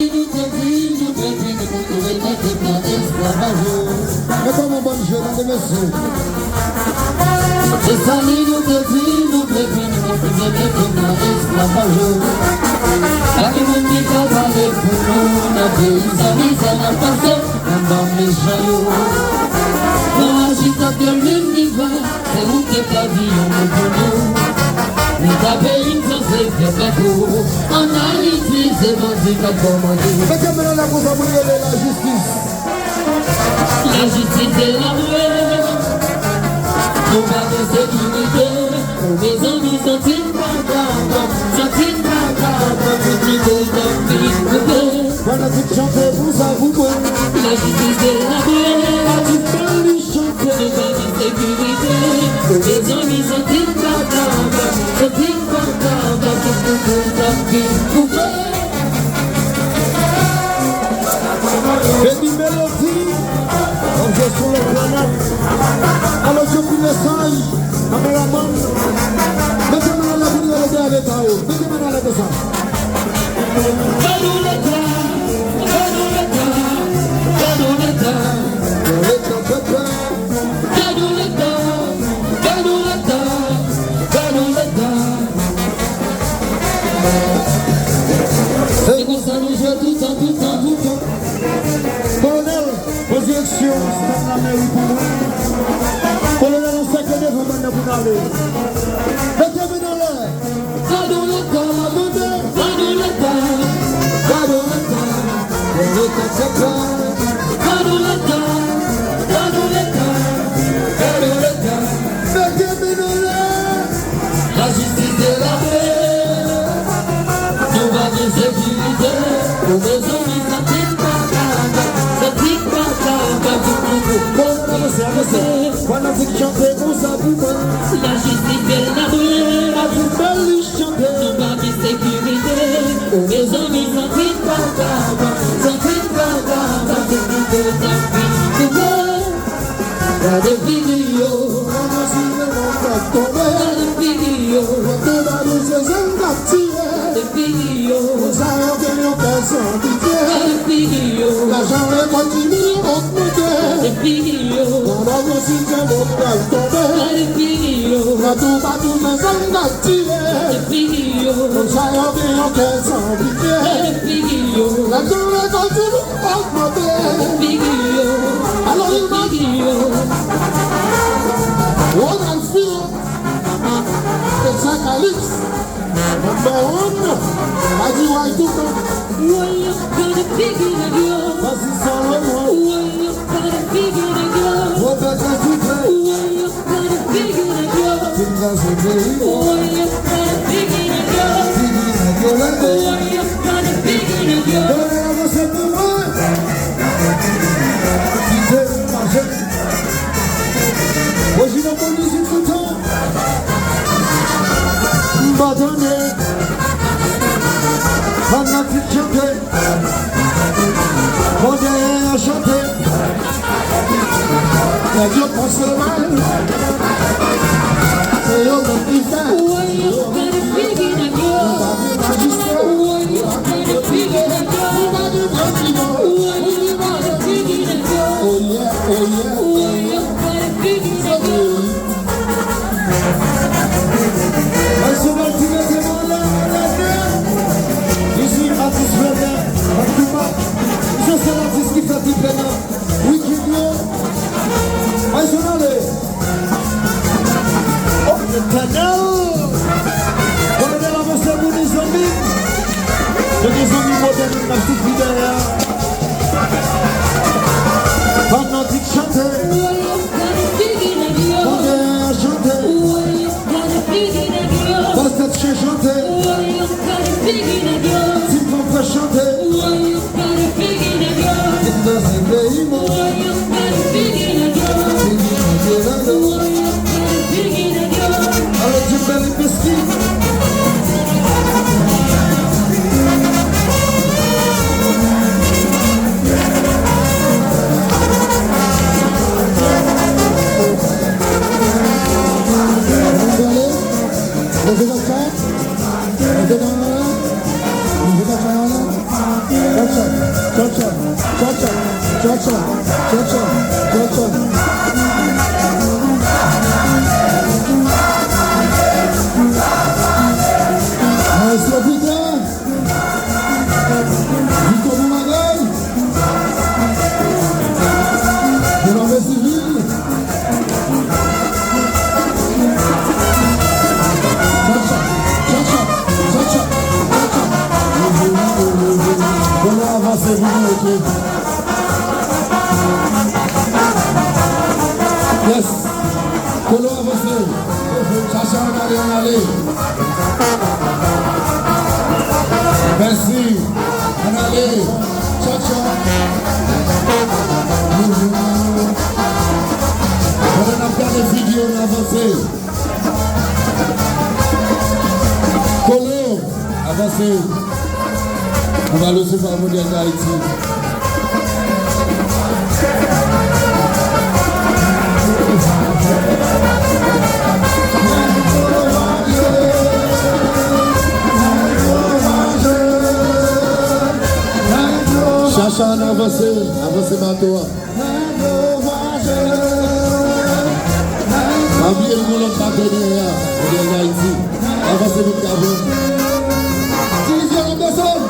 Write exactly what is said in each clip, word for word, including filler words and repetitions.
Nou te di nou te vini pou nou remete nan esklavaj yo. Men kòman bann jèn, mesye? Se sa li nou te di, nou te vini pou nou remete nan esklavaj yo. Pa gen moun ki ka pale pou nou nan peyi sa, mizè n ap pase anba mechan yo. Nou aji tankou menm nivo. Se ou te ka di yon mo pou nou. Nou ta peyi n sanse fè bèk ou. Ann Ayiti, se bandi k ap kòmande. Mete men anlè pou sa moun rele lajistis. Lajistis de la rue. Nou pa gen sekirite. Mezanmi, santi n pa ka pran, santi n pa ka pran, tout nivo t ap vin koupe. Fanatik chante pou sa pou mwen. Lajistis de la rue. Atis Bèl li chante. Nou pa gen sekirite. Mezanmi, santi n pa ka pran, santi n pa ka pran, tout nivo t ap vin koupe. Epi Melody, w ap jwe sou lòt planèt. Alò, Djoupi mesaj, kameramann, mete men anlè pou nou rele dèyè leta yo. Mete men anlè konsa. Ba nou leta, ba nou leta, ba nou leta. Leta pèpè. Ba nou leta, ba nou leta, ba nou leta. Se konsa nou jwe toutan, toutan, toutan. Kolonèl, pran direksyon stad lameri pou mwen. Kolonèl, on sèke devan bann nan pou n ale. Mete men anlè. Gadon leta, tande. Gadon leta, gadon leta, gadon leta, tchèk la. Gadon leta, gadon leta, gadon leta. Mete men anlè. Lajistis de la pè. Nou pa gen sekirite. Nou bezwen vin santi n pa ka, santi n pa ka, tout moun. Bon, avanse, avanse. Fanatik chante konsa pou mwen. Lajistis de la pè. Atis Bèl li chante. Nou pa gen sekirite. Mezanmi, santi n pa ka, santi n pa ka, santi n pa ka, gade figi yo. Gade figi yo. Gade figi yo. Gade figi yo. Sa yo gen yon kè san pitye. Lajan rekòt ti milyon ogmante. Pandan yo sitye moun pral tonbe. Nan toupatou se zam k ap tire. Moun sa yo gen yon kè san pitye. Lajan rekòt ti moun ogmante. Alò, Ronald Phil, Esa Calix. Number one, Adi Way toutan. Woy, yo, gade figi nèg yo. Pasi Salomon. Woy, yo, gade figi nèg yo. Robert Kazouze. Woy, yo, gade figi nèg yo. Tim Gazo Meri. Woy, yo, gade figi nèg yo. Figi nèg yo la. Woy, yo, gade figi nèg yo. Donè avanse pou mwen. Kite mache. Rejina Moïse toutan. M pa tande. Fanatik chante. Bon, dèyè a chante. Nèg yo panse mal. Se yo menm ki fè. Woy, yo gade figi nèg yo. Majistra. Woy, yo gade figi nèg yo. Ou pa gen prezidan. Woy, yo gade figi nèg yo. Oh yeah, oh yeah. Woy, yo gade figi nèg yo. Nasyonal ti mete men anlè, anlè, anlè. Li se atis flannè, an tou ka, li se sèl atis ki fè tripe nan weekend yo. Nasyonal, eh. Oh, Letènèl. Kolonèl avanse pou nou, zanmi. Nou gen zanmi modèn k ap soufri dèyè a. Fanatik chante. Gade figi nèg yo. Tande chante. Woy, yo gade figi nèg yo. Pastè Chen chante. Woy, yo gade figi nèg yo. Ti Fanfè chante. Woy, yo gade figi nèg yo. Vin nan peyi mwen. Woy, yo gade figi nèg yo. Figi nèg yo la. Woy, yo gade figi nèg yo. Alò, Djoupi li peski. Tchatcha, tchatcha, tchatcha, tchatcha, tchatcha. Maestro Peter. Vito Boumagay. Boulave Sivil. Tchatcha, tchatcha, tchatcha, tchatcha. Kolo avanse pou nou, ok. Yes. Kolo avanse. Tchatcha, ann ale, ann ale. Mèsi. Ann ale. Tchatcha. Pandan n ap gade videyo, n avanse. Kolo, avanse. Nou pral resevwa modèl Dayiti. Tchatcha, ann avanse, avanse bato a. Pa bliye, nou gen lòt batè dèyè a, dèyè Ayiti. Avanse vit, Gabo. Divizyon nan desann.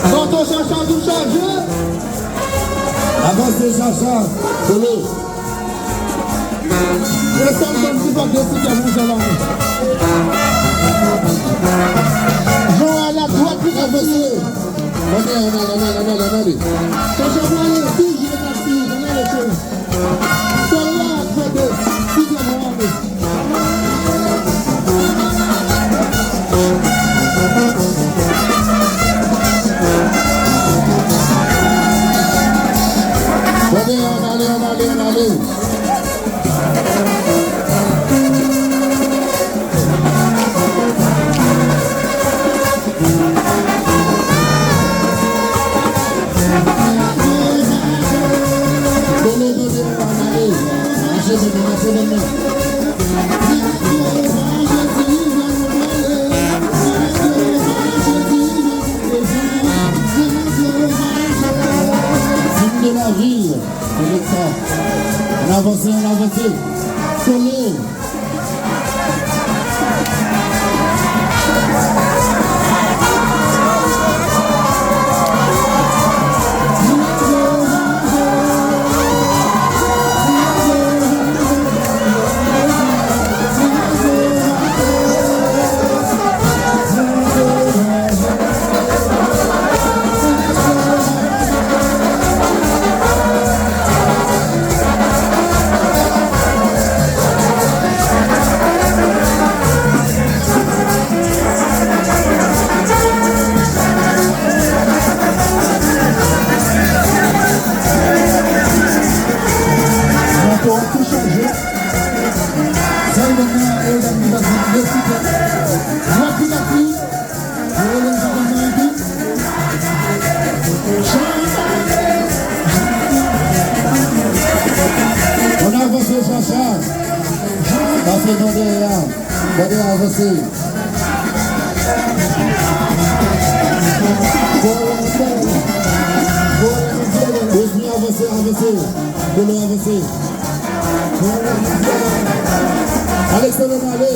Bato Tchatcha tou chaje. Avanse, Tchatcha. Kolo. Desann, bann ki pa gen ti kè pou zòn la. Jan a la dwat pou avanse. Ann ale, ann ale, ann ale, ann ale. Tchatcha prale toujou nan kati, ann ale, cheri. Sèl la ak fè de, si se bon, ale. Ann ale, ann ale, ann ale, ann ale. Kolo, kolo, ann ale. Mache, mache, mache, mache. Hymne de la ville. Ann avanse, ann avanse. Kolo. Bato a tou chaje. Sèl bann nan, e yo dam ki pase nan de sitè. Rapid, rapid. Ann avanse, Tchatcha. Pase nan dèyè a. Gade, avanse. Rosemary, avanse, avanse. Kolo, avanse. Alexander, ale.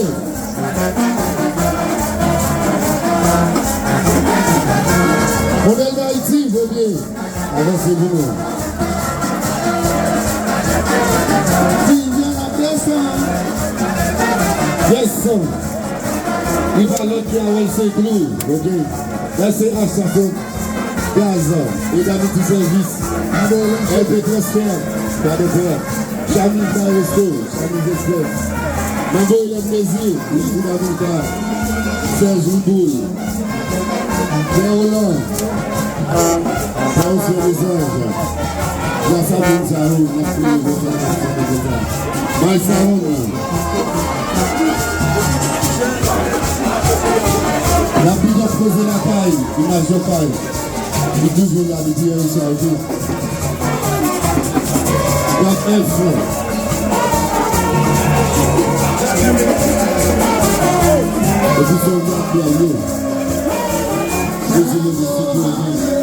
Modèl Dayiti, premye. Avanse pou nou. Divizyon nan desann. Yes. Li pa lòt ke Awèl Senklou. Ok. Mèsi a Safon. Gaz. Edamiti Sèvis. Èpe Transfè. Gade frè. Chamilka Resto. Chamise Express. Mango Hélène Désir, Louis Fidamilka, Serge Riboul, Pierre Roland, Paris Frère des Anges, Jasa Moun Sa Yo, n ap kriye konsa, n ap fè konsa. May Saron, n ap big up Koze Lakay, Imaj Lakay. Li toujou la, li di, eh, sa, ok. Gad F. Epi se yon mafya l ye. Dezole, mesye, ki yon gang.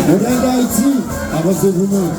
Mounan Dayiti, avanse pou mwen.